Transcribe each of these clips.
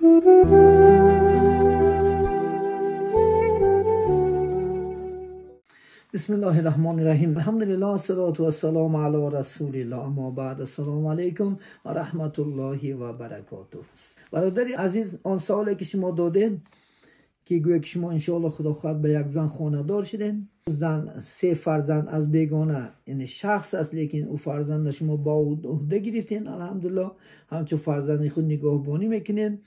بسم الله الرحمن الرحیم. الحمدلله الصلاة والسلام علی رسول الله. اما بعد، السلام علیکم و رحمت الله و برکاته. برادر عزیز، آن سوالی که شما دادین که گویا که شما انشاءالله خدا خواهد به یک زن خانه دار شدین، زن سه فرزند از بیگانه یعنی شخص است، لیکن او فرزند شما با عهده گرفتین، الحمدلله همچون فرزند خود نگاهبانی میکنین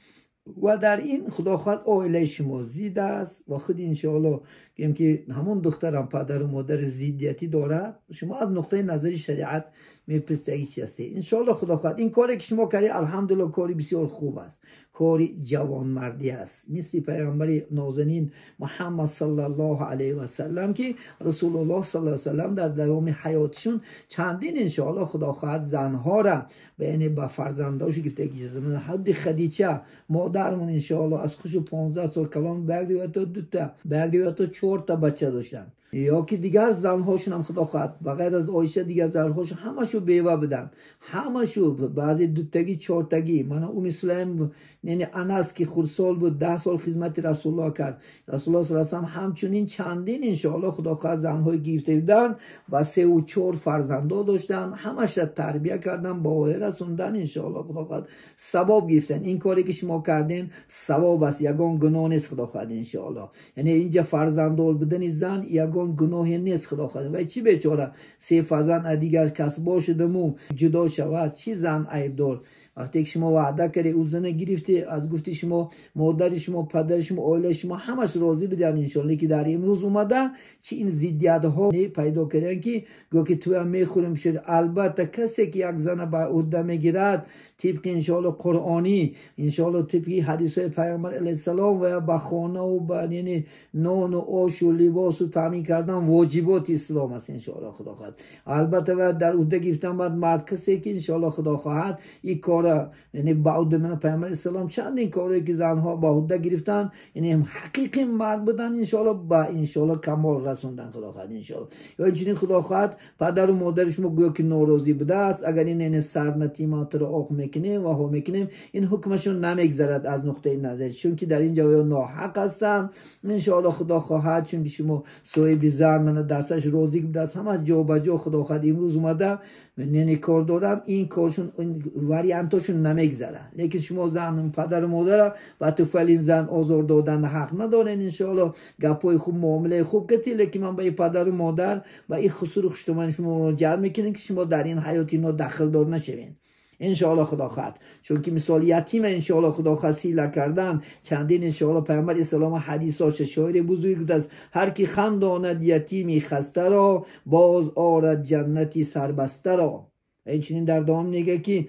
و در این خدا خواهد عائله شما زید است و خود انشاءالله گیم که همون دخترم پدر و مادر زیدیتی دارد. شما از نقطه نظر شریعت میپرسید چی هستی. انشاءالله خدا خواهد این کاری که شما کردی الحمدلله کاری بسیار خوب است، کاری جوانمردی است، مثل پیامبر نازنین محمد صلی الله علیه و سلم که رسول الله صلی الله علیه و سلم در دوام حیاتشون چندین انشاءالله خدا خواهد زنها را به یعنی به فرزنداشو گفته که حد خدیجه مادرمون انشاءالله از خوش 15 سال کلام به تا دو تا به تا 4 تا بچه داشتن، یا که دیگر زنهاشون هم خدا خواهد و غیر از عایشه دیگر زنهاشون همشو بیوه بدن، همشو بعضی دوتگی چهارتگی. من ام سلیم یعنی انس که خردسال بود 10 سال خدمت رسول الله کرد، رسول الله صلی الله علیه و سلم همچنین چندین انشاءالله خدا خواهد زنهای گرفته بودن و 3 و 4 فرزندا داشتن، همش تربیه کردن، با رسوندن، انشاءالله خدا خواهد ثواب گرفتن. این کاری که شما کردین ثواب است، یگان گناه نیست خدا خواهد انشاءالله. یعنی اینجا فرزنددار بودن زن یگان گناهی نیست خدا خواهد. و چی بیچاره 3 فرزند دیگر کس باشدمو جدا شود، چی زن عیب دار؟ وقتی که شما وعده کردی او زن گرفتی، از گفتی شما مادر شما پدر شما عائله شما همش راضی بودن انشالله، که در امروز اومده چی این ضدیت ها پیدا کردن که گو که تو هم میخوریم شد. البته کسی که یک زن به عهده میگیرد طبق انشالله قرآنی، انشالله طبق حدیث های پیامبر علیه السلام و به خانه و به یعنی نان و آش و لباس و تامین کردن واجبات اسلام است انشالله خدا خواهد. البته و در عهده گرفتن بعد مرد کسی که انشالله خدا خواهد این کار یعنی با عهده من پیامبر اسلام چندین کاری که زنها با عهده گرفتن یعنی حقیقی مرد بودن انشالله با انشالله کمال رسوندن خدا خواهد انشالله. یا اینچنین خدا خواهد پدر و مادر شما گویا که ناراضی بوده است، اگر این یعنی سرنتیمات را آق میکنیم و ها میکنیم این حکمشون نمیگذرد از نقطه نظر، چون که در اینجا ناحق هستن انشالله خدا خواهد. چون که شما صاحب زن من دستش راضی بوده است، همه جا به جا خدا خواهد امروز اومده یعنی کار دارم این کارشون وریانتاشون نمیگذره، لیکن شما زن پدر و مادر و تو زن آزار دادن حق ندارین انشالله. گپای خوب معامله خوب کتی، لیکن من به پدر و مادر و این خصور خوشتمان شما مراجعت میکنین که شما در این حیات اینا دخل دار نشوین انشاءالله خدا خواهد. چون که مثال یتیم انشاءالله خدا خواهد سیله کردن چندین انشاءالله پیامبر اسلام حدیثاش شاعر بزرگ است، هر کی خنداند یتیمی خسته را باز آرد جنتی سربسته را. اینچنین در دوام میگه که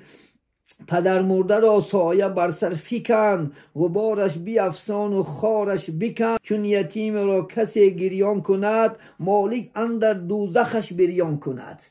پدر مرده را سایه بر سر فکن، غبارش بیفسان و خارش بکن، چون یتیم را کسی گریان کند مالک اندر دوزخش بریان کند.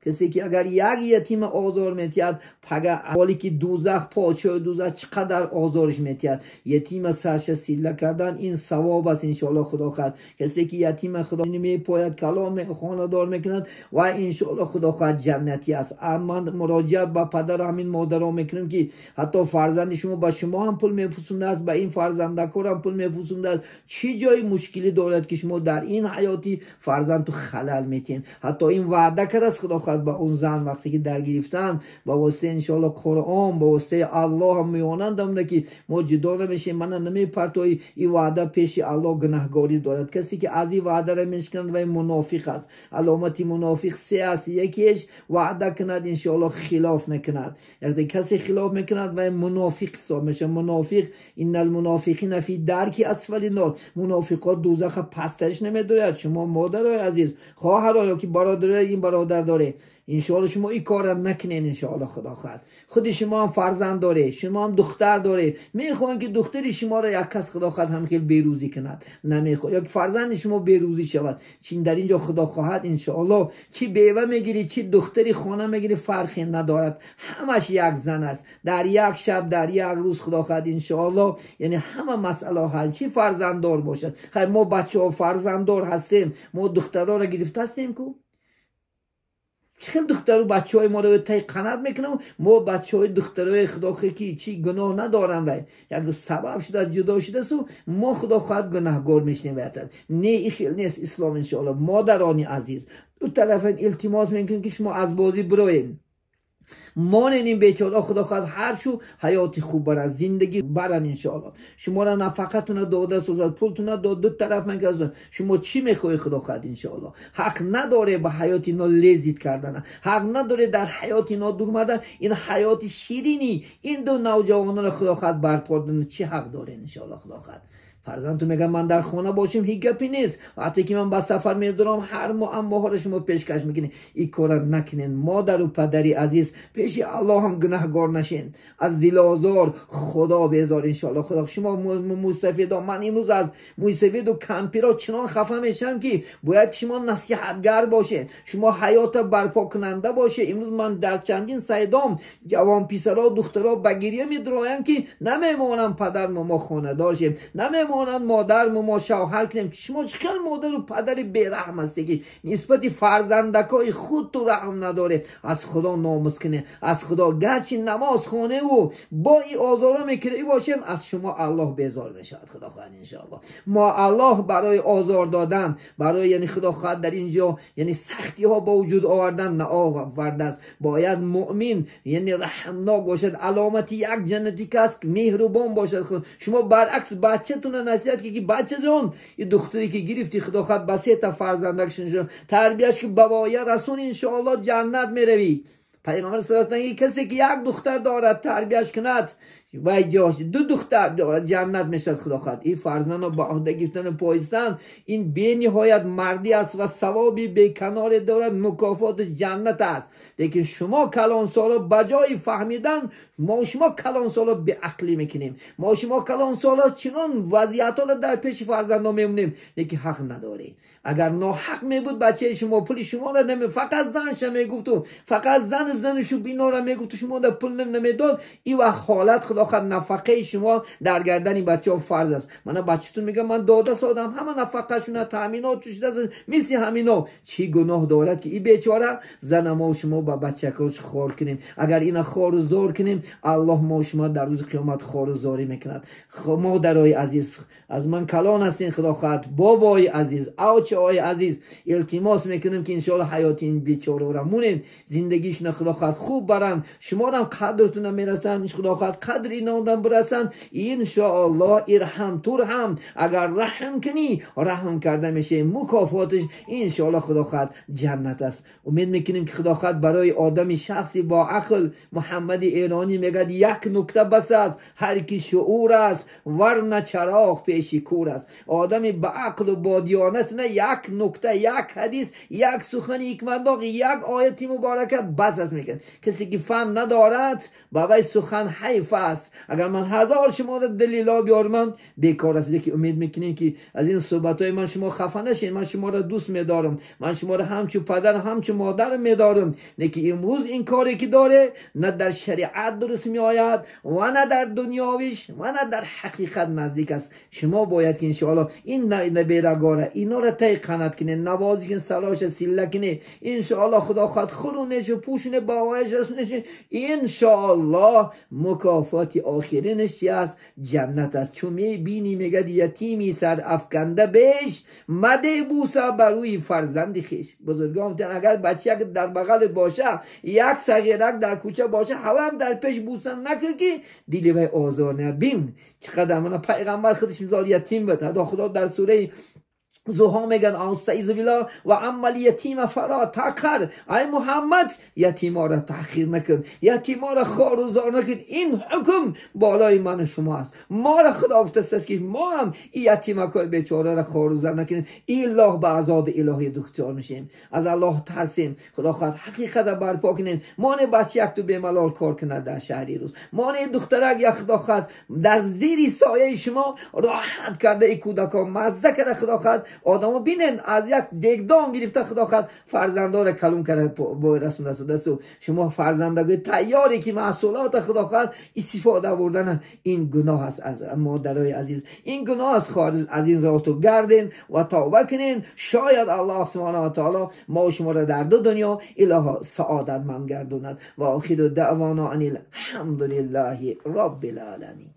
کسی که اگر یک یتیم آزار میتید پگه حالی که دوزخ پادشاه دوزخ چقدر آزارش میتید. یتیم سرش سیله کردن این ثواب است انشاءالله خدا خواهد. کسی که یتیم خدا میپاید کلام خانه دار میکند و انشاءالله خدا خواهد جنتی است. اما مراجعت به پدر همین مادرها میکنیم که حتی فرزند شما به شما هم پول میفرستنده است، به این فرزندکار هم پول میفرستنده است، چی جای مشکلی دارد که شما در این حیاتی فرزند تو خلل میتین؟ حتی این وعده کرد است خدا خواهد با اون زن وقتی که در گرفتن با واسطه انشاءالله قرآن با واسطه الله هم میانند هم که ما جدا نمیشیم، من نمیپرتوی این وعده پیش الله گناهگاری دارد. کسی که از این وعده را میشکند و منافق است. علامت منافق 3 است، یکیش وعده کند انشاءالله خلاف میکند، یعنی کسی خلاف میکند و منافق حساب میشه. منافق ان المنافقین فی درک اسفل النار، منافقات دوزخ پسترش نمیدارد. شما مادرای عزیز، خواهرای که برادرای این برادر داره انشاءالله شما این کار نکنین انشاءالله خدا خواهد. خود شما هم فرزند داره، شما هم دختر داره، میخواین که دختری شما را یک کس خدا خواهد هم خیلی بیروزی کند، نمیخواد یا فرزند شما بیروزی شود. چین در اینجا خدا خواهد انشاءالله چی بیوه میگیری چی دختری خانه میگیری فرقی ندارد، همش یک زن است. در یک شب در یک روز خدا خواهد انشاءالله یعنی همه مسئله حل، چی فرزنددار باشد. خیر ما بچه ها فرزنددار هستیم، ما دخترها را گرفته هستیم کو Хел духтару бачаҳои моро тай қанат мекунам, мо бачаҳои духтарои худохоҳ ки чӣ гуноҳ надоранд, вай як сабаб шуда ҷудо шудасу мо худо хоҳад гунаҳгор мешнем. Не, ин хел нест ислом иншоалло. Модарони азиз, ду тарафан илтимос мекунем ки шумо аз бозӣ бироед, монен ин бечора худо хоҳад ҳар шу ҳаёти хуб баранд, зиндагӣ баранд иншоалло. Шуморо нафақатуна дода созад, пултуна дод, ду тараф мекард. Шумо чӣ мехоҳед худо хоҳад иншоалло? Ҳақ надоре ба ҳаёти ино лезид кардана, ҳақ надоре дар ҳаёти ино дурмада, ин ҳаёти ширини ин ду навҷавононро худо хоҳад барпо додана чӣ ҳақ доред иншоалло? Худо хоҳад фарзандту мегӯяд ман дар хона бошем, ҳеҷ гапе нест, вақте ки ман ба сафар медорам ҳар муаммоҳоро шумо пешкаш мекунед. Ин кора накунед, модару падари азиз, пеши аллоҳ ҳам гунаҳгор нашен, аз дилозор худо безор иншоалло. Худо шумо мӯйсафедо, ман имрӯз аз мӯйсафеду кампиро чунон хафа мешавам ки бояд шумо насиҳатгар бошед, шумо ҳаёта барпокунанда бошед. Имрӯз ман дар чандин сайдом ҷавон писаро духтаро ба гирья медуроянд ки намемонам падармо мо хонадор шем, намемонам модармо мо шавҳар кунем. Шумо чӣ хел модару падари бераҳм ҳасте ки нисбати фарзандакои худ ту раҳм надоред? Аз худо номус кунед, аз худо. Гарчи намоз хоневу бо и озоро мекунӣ бошед, аз шумо аллоҳ безор мешавад худо хоҳад иншоалло. Мо аллоҳ барои озор додан, барои яъне худо хоҳад дар ин ҷо яъне сахтиҳо ба вуҷуд овардан наовардааст. Бояд муъмин яъне раҳмнок бошад, аломати як ҷаннати кас меҳрубон бошад. Шумо баръакс бачатуна насиҳат ки бачаҷон, ин духтаре ки гирифти худо хоҳад ба сета фарзандак тарбияш ки ба воя расон, иншоалло ҷаннат меравӣ. Пайғамбар саллаллоҳу алайҳи касе ки як духтар дорад тарбияш кунад, вай ҷош ду духтар дорад ҷаннат мешавад худо хоҳад. Ин фарзандро ба ӯҳда гирифтану поистан ин бениҳоят мардӣ аст ва савоби беканоре дорад, мукофоти ҷаннат аст. Лекин шумо калонсоло ба ҷои фаҳмидан, мо шумо калонсоло беақлӣ мекунем, мо шумо калонсоло чунон вазъиятҳоро дар пеши фарзандо мемонем, лекин ҳақ надорем. Агар ноҳақ мебуд бачаи шумо пули шуморо наме, фақат занша мегуфту, фақат зан занишу бинора мегуфту, шумо да пул намедод, ин вақт ҳолат худо хоҳад нафақаи шумо дар гардани бачаҳо фарз аст. Мана бачатун мегӯяд ман дода содам, ҳама нафақашуна таъминот шудааст, мисли ҳамино чӣ гуноҳ дорад ки ин бечора зана мо шумо ба бачакош хор кунем? Агар ина хору зор кунем, аллоҳ мо шумо дар рӯзи қиёмат хору зорӣ мекунад. Модарои азиз, аз ман калон ҳастин худо хоҳад, бобои азиз, авчаҳои азиз, илтимос мекунем ки иншоалло ҳаёти ин бечораро монед, зиндагишона худо хоҳад хуб баранд, шуморам қадртуна мерасанд, худо хоҳад қадри инодам бирасанд иншоалло. Ирҳам турҳам, агар раҳм кунӣ раҳм карда мешавӣ, мукофотиш иншоалло худо хоҳад ҷаннат аст. Умед мекунем ки худо хоҳад барои одами шахси бо ақл, Муҳаммади эронӣ мегӯяд як нукта бас аст, ҳар ки шуур аст, варна чароғ пеши кур аст. Одами ба ақлу бо диёнат на як нукта, як ҳадис, як сухани ҳикматнок, як ояти муборака бас аст мекунад. Касе ки фаҳм надорад, ба вай сухан ҳайф аст. Агар ман ҳазор шуморо далило биёрмам, бекор аст. Лекин умед мекунем ки аз ин суҳбатҳои ман шумо хафа нашед. Ман шуморо дӯст медорам, ман шуморо ҳамчун падар, ҳамчун модар медорам, лекин имрӯз ин коре ки доре на дар шариат дуруст меояд ва на дар дунёвиш ва на дар ҳақиқат наздик аст. Шумо бояд ки иншоалло ин наберагора инора тай қанат кунед, навозиш кунед, салоша силла кунед, иншоалло худо хоҳад хӯрунешу пӯшуне, ба ояш расунеш, иншоалло мукофоти охиринаш чи аст? Ҷаннат аст. Чун мебинӣ мегӯяд ятими сар афканда беш маде буса бар рӯи фарзанди хеш. Бузургон гуфтанд агар бачак дар бағалат боша, як сағирак дар кӯча боша, ҳавам дар пеш буса накун ки дили вай озор набин. Чӣ қадар мана пайғамбар худаш мисол ятим буд. Ҳатто худо дар сураи Зуҳо мегӯяд астаизу биллоҳ ва аммал ятима фала тақҳар, ай Муҳаммад, ятиморо таҳқир накун, ятиморо хору зор накун. Ин ҳукм болои ману шумо аст. Моро худо гуфтааст ки мо ҳам ин ятимакои бечораро хору зор накунем, иллоҳ ба азоби илоҳӣ дучор мешем. Аз аллоҳ тарсем, худо хоҳад ҳақиқата барпо кунем. Моне бача якту бемалол кор кунад дар шаҳри рӯз, моне духтарак як худо хоҳад дар зири сояи шумо роҳат карда, и кӯдакон мазза карда худо хоҳад. Одамо бинен, аз як дегдон гирифта худо хад фарзандора калон карда бо расонда шудасту шумо фарзандагои тайёре ки маҳсулота худо хад истифода бурдан, ин гуноҳ аст. Аз модарои азиз, ин гуноҳ аст. Хориҷ аз ин роҳ ту гарден ва тавба кунен. Шояд Аллоҳ субҳана ва таоло мо шуморо дар ду дунё илоҳо саодатманд гардонад. Ва охиру даъвона ан алҳамдулиллаҳи роббил оламин.